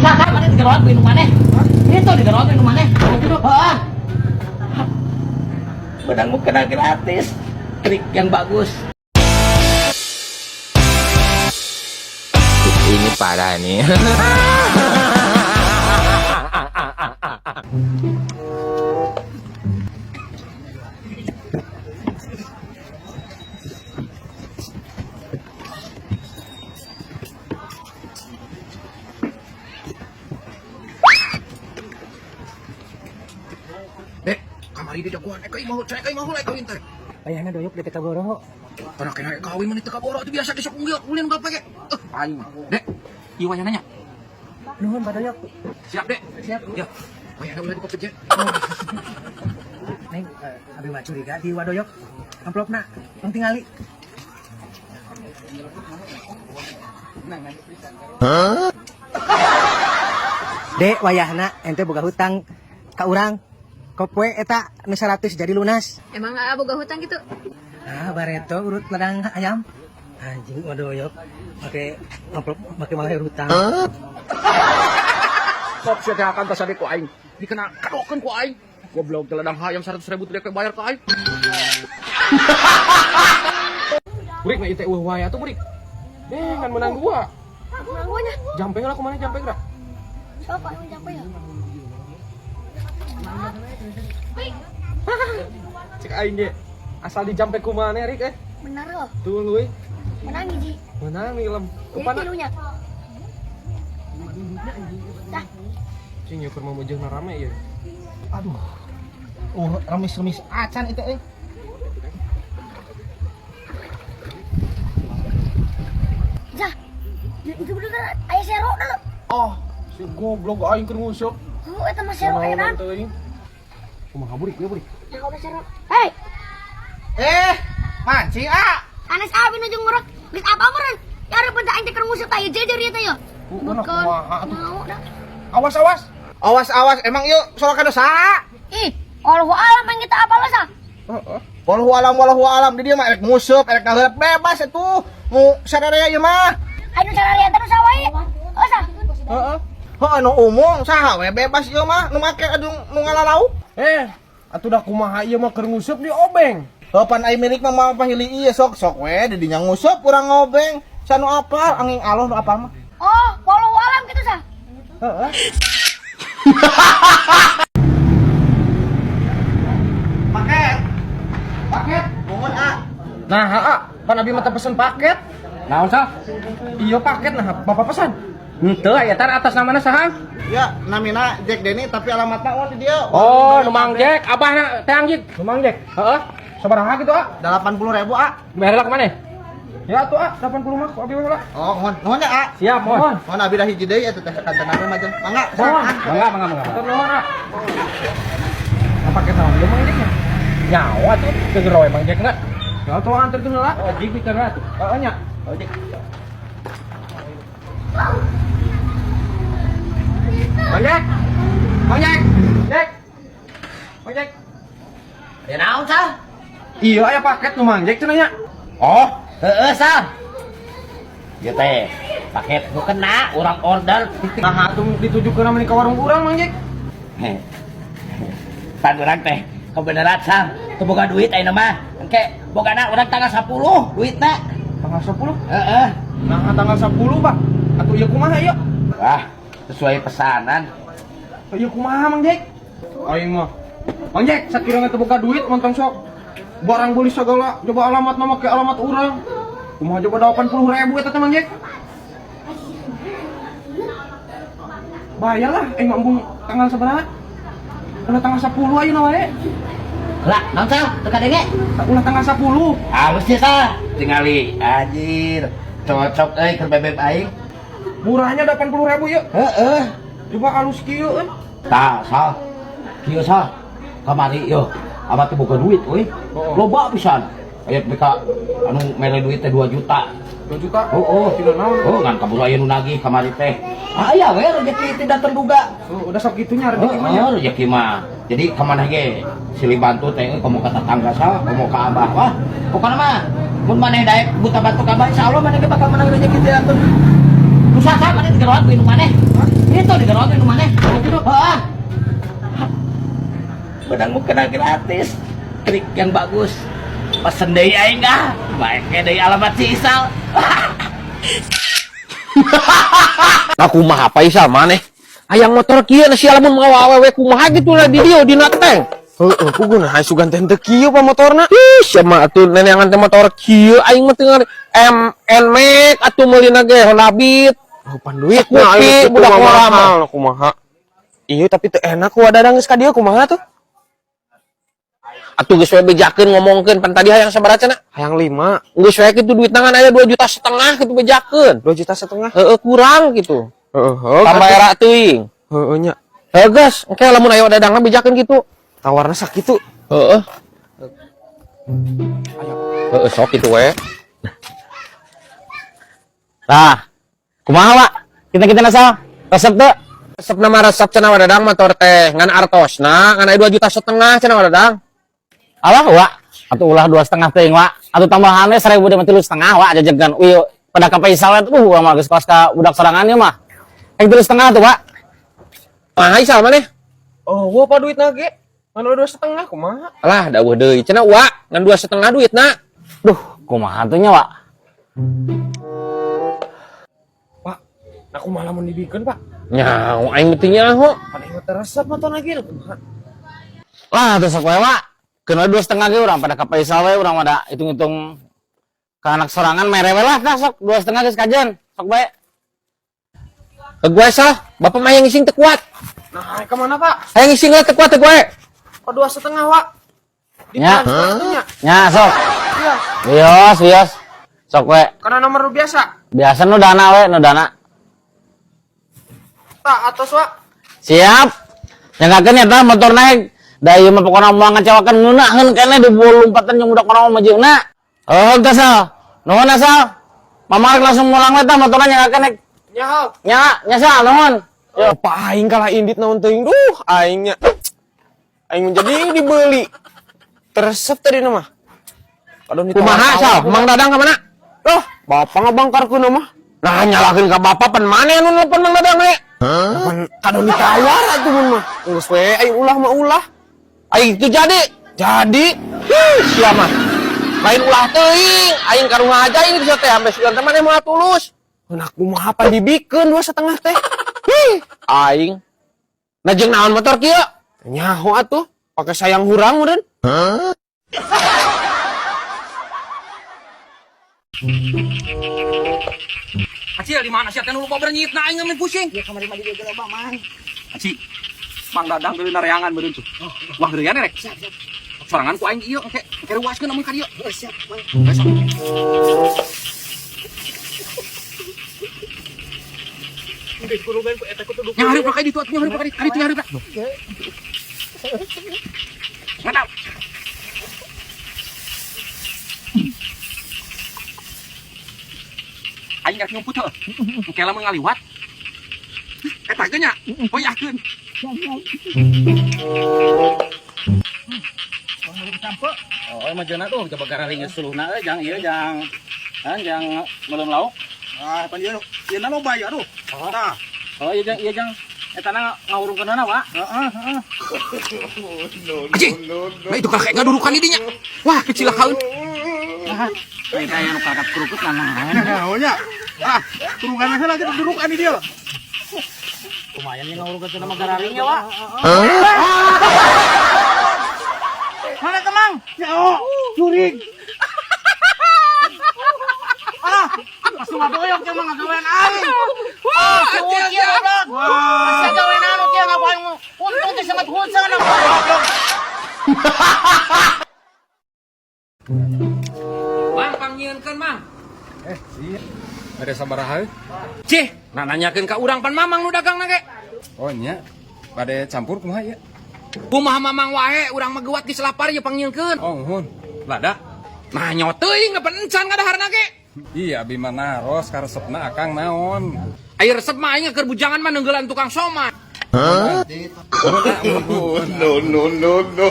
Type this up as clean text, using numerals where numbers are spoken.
Usaha maneh digeroan ku indung maneh. Itu digeroan ku indung maneh. Heeh. Benang mukena gratis. Trik yang bagus. Ini parah nih. Dek, kamari dia jagoan. Eh, mau cek, mau mulai kawin teh. Ayahna doyok di Tekaboro. Tanah kena kawin mana teu kaboro itu biasa gesok unggil, ulin gak pakai. Eh, aing mah. Dek, ieu wayana nya. Nuhun Pak Doyok. Siap, Dek. Siap. Ya. Wayana ulah dipepet ya. Neng, abi mah curiga di Wadoyok. Amplopna, tong tingali. Dek, wayahna ente boga hutang ka urang. Kopoe eta nu 100 jadi lunas. Emang nggak boga hutang gitu? Ah, bareto urut ladang ayam. Anjing Wadoyok make amplop make malah hutang. Kop sia teh akan tasade ku aing. Dikena kadokeun ku aing. Goblok teh ladang hayam 100 ribu teh bayar ka aing. Burik na ieu teh eueuh wae atuh burik. Eh, ngan menang dua. Menang duanya. Jampe lah kumaha jampe geura. Siapa yang jampe ya? Cek aing ge. Asal dijampe kumaha rik eh. Benar loh. Tuluy. Menang hiji. Menang nih lem. Jadi Kupana. tilunya. Dah. Cing ieu keur mamujeuhna rame ieu. Aduh. Oh, remis-remis acan itu eh. Zah. Itu bener aya sero dulu. Oh, si goblok aing keur nguseup. Oh, eta mah sero aya naon? Teuing. Kumaha burik ieu burik? Nah, udah sero. Hei, Eh, mancing ah. anes abi nu jeung ngurek. Geus apa meureun? Ya areupeun teh aing teh keur nguseup teh jejer ieu teh yo. Kumaha kumaha atuh. Mau dah. Awas awas. Awas awas, emang yuk soal kado saha? Ih, Allahu alam yang kita apa sah? Heeh. Wallahu alam di dia mah erek nguseup, erek ngaheureup bebas atuh. Nu sararea ieu mah. Ayo cara lihat terus wae. Oh sah. Heeh. Heuh nu umum saha we bebas ieu mah nu make aduh nu ngalalauk. Eh, atuh dah kumaha ieu mah keur nguseup di obeng. Heuh pan ai milik mah moal pahili ieu sok sok we di dinya nguseup urang ngobeng. Sanu apal angin aloh nu apal mah. Oh, wallahu alam gitu sah. Heeh. Paket. Paket. Nuhun ah. Nah, heeh, pan abi mah teu pesen paket. Naon sah? Iya paket nah, bapak pesan. Henteu aya tar atas namana saha? Ya, namina Jack Denny tapi alamatna oh di dia. Oh, nu Mang Jack, abahna teh anjing. Nu Mang Jack. Heeh. Sabaraha gitu ah? 80.000 ah. Bayar lah kemana? Ya atuh ah, 80 mah ku abi mah lah. Oh, nuhun nuhun ya ah. Siap, mohon. Nuhun abi dah hiji deui atuh teh sakantenan mah jeung. Mangga. Mohon. Mangga, mangga, mangga. Atur nuhun ah. Nah, paket naon ieu Mang Jacknya? Nyawa tuh keur we Mang Jackna. Ya atuh anterkeun heula. Oh, jig pikeun heula tuh. Heeh nya. Oh, jig. Mang Jack. Mang Jack. Jack. Mang Jack. Ya naon sah? Iya aya paket nu Mang Jack cenah nya. Oh, heeh sah. Ieu teh paket nu kena urang order. Nah, atuh ditujukeun mah ka warung urang Mang Jack. Heh. Pan urang teh kebenaran sah, teu boga duit ayeuna mah. Engke bogana urang tanggal 10 duitna. Tanggal 10. Heeh. Nah, tanggal 10, Pak. Atuh ieu kumaha ieu? Wah, sesuai pesanan. Ieu kumaha Mang Jack? Aing mah. Mang Jack, sakirana teu boga duit montong sok barang beli segala coba alamat mah make alamat urang. Kumaha coba 80.000 eta teh Mang Jack? Bayar lah, aing mah embung tanggal sabaraha? Ulah tanggal 10 ayeuna wae. Lah, naon sah? Teu kadenge? Ulah tanggal 10. Halus sih sah. Tingali, anjir. Cocok euy keur bebeb aing. Murahnya 80.000 yeuh. Heeh. Coba alus kieu euy. Tah, sah. Kieu sah. Kamari yo. Abah teh boga duit euy. Oh. Loba pisan. Aya beka anu mere duit teh 2 juta. 2 juta. Oh, oh. Tina naon? Oh, ngan kaburu aya nu nagih kamari teh. Ah, aya we rezeki tidak terduga. Oh, udah sakitunya rezeki mah nya. Oh, rezeki mah. Jadi kamana ge silih bantu teh euy komo ka tetangga sah, komo ka abah. Wah, pokona mah mun maneh daek buta bantu ka abah insyaallah maneh ge bakal menang rezeki tidak terduga. Usaha maneh digeroan ku indung maneh. Itu Oke, kemana? Heeh. Benang mukena gratis. Trik yang bagus. Pesen deui aing ah. Baik deui alamat si Isal. Aku mah apa Isal maneh? Hayang motor kieu na sia lamun mawa awewe kumaha gitu lah di dieu dina tank. Heeh, puguh nah sugan teh teu kieu pa motorna. Ih, sia mah atuh neneangan teh motor kieu aing mah teu ngarti. M N Max atuh meulina ge Honda Beat. Oh, pan duit Sekupi, budak ngora mah. Kumaha. Iya, tapi teu enak ku dadang geus ka dieu kumaha tuh? Atuh geus we bejakeun ngomongkeun pan tadi hayang sabaraha cenah? Hayang 5, Geus we kitu duit tangan aya 2,5 juta kitu bejakeun. 2 juta setengah. Heeh, kurang gitu. Heeh, heeh. Tambah era teuing. Heeh nya. Heuh geus, engke lamun aya dadangna bejakeun kitu. Tawarna sakitu. Heeh. Heeh, sok kitu we. Nah, kumaha, Wak? Kita-kita nasal. Resep teu? Resep nama resep cenah wadadang motor teh ngan artosna ngan aya 2,5 juta cenah wadadang. Alah, Wak. Atuh ulah 2,5 teuing, Wak. Atuh tambahannya 1000 deh 3,5, Wak, jajagan. Wih, pada ka Faisal we tuh mah geus kos ka budak sorangan ieu mah. Yang 3,5 tuh, Wak. Mah Isal maneh? Oh, gua apa duit ge? Ngan 2,5 kumaha? Alah daweuh deui cenah wa ngan 2,5 duitna. Duh, kumaha tuh nya, Wak? Pak, nah kumaha lamun dibikeun, Pak? Nyaho aing teu nyaho. Pan aing teh resep motor lagi kumaha? Lah, tuh sok we, Wak. Keun we 2,5 ge urang pada ka Faisal we urang mah da hitung-hitung ke anak sorangan mere we lah tah sok 2,5 geus kajen. Sok bae. Ke gue salah, bapak mah yang ngising teu kuat. Nah, ka mana, Pak? Hayang ngising lah teu kuat teu gue. Oh, 2,5, Pak. Nya. Nya. Nya sok. Iya, Wios, wios. Sok we. karena nomor lu biasa. Biasa nu dana we, nu dana. Tak atas, Pak. Siap. Nyangkakeun eta motor naik. Da ieu mah pokona moal ngecewakeun ngeunaheun keneh di lompatan jeung budak orang mah jeung-na. Oh, geus Sal. Nuhun Sal. Mama rek langsung mulang we tah motorna nyangkakeun naik. Nya, Nya, nya Sal, nuhun. Yo, Pak aing kalah indit naon teuing. Duh, aingnya. Aing menjadi dibeli. Teresep tadi nama. Aduh, Kumaha Sal? Mang Dadang ka mana? Loh, bapak ngabangkarkeun mah. Nah nyalahkeun ka bapak pan maneh anu nelpon Mang Dadang we. Pan kadon ditawar atuh mun mah. Geus we aing ulah mah ulah. Aing itu jadi. Jadi, Hih, sia mah. Lain ulah teuing, aing karunya aja ini bisa teh ambe sugan teh maneh moal tulus. nah kumaha pan dibikeun 2,5 teh. Hih, aing. Nah jeung naon motor kieu? Nyaho atuh, pakai sayang hurang meureun. Acil di mana sih teh nu lupa bernyit na aing ngemin pusing. Ya kamari mah di dieu loba, Mang. Aci. Mang Dadang deui nareangan meureun tuh. Wah heureyan rek. Siap, siap. Sorangan ku aing ieu engke engke ruaskeun amun ka dieu. Oh, siap, Mang. Besok. Yang hari pakai ditu atuh, yang hari pakai ditu, hari itu, hari Mantap. Aing rek nyumput heuh. Engke lamun ngaliwat. Eta ge nya, hoyahkeun. Oh, emang jeuna tuh coba gara ringis suluhna euy jang ieu jang. Kan jang meuleum lauk. Ah, pan ieu ieu na loba ieu aduh. Tah. Oh, iya jang, iya jang. Eta na ngawurungkeunana, Wak. Heeh, heeh. Anjing. Nah itu kakek ngadurukan didinya. Wah, kecilakaeun. Eta aya nu kakak kerukut nah. Nah, nya. Ah, turungan heula kita durukan di dieu. Lumayan yang ngawurungkeun cenah mah gararing ya, Wak. Mana temang? Ya, oh, jurig. Ah, pas ngadoyok teh mah ngagawean aing. Wah, anjing. Kieu goblok. Wah, gawean anu kieu ngapain untung teh sangat hutang anu. Mang pangnyieunkeun, Mang. Ada sabaraha? Cih, nah nanyakeun ka urang pan Mamang nu dagang ge. Oh nya. Bade campur kumaha ieu? Kumaha Mamang wae urang mah geuwat geus lapar ieu pangnyieunkeun. Oh, nuhun. Lada. Nah nyawa teuing pan encan kadaharna ge. Iya, abi mah naros karesepna akang naon. Ari resep mah aing keur bujangan mah neunggelan tukang somai. Nuhun. No no no no.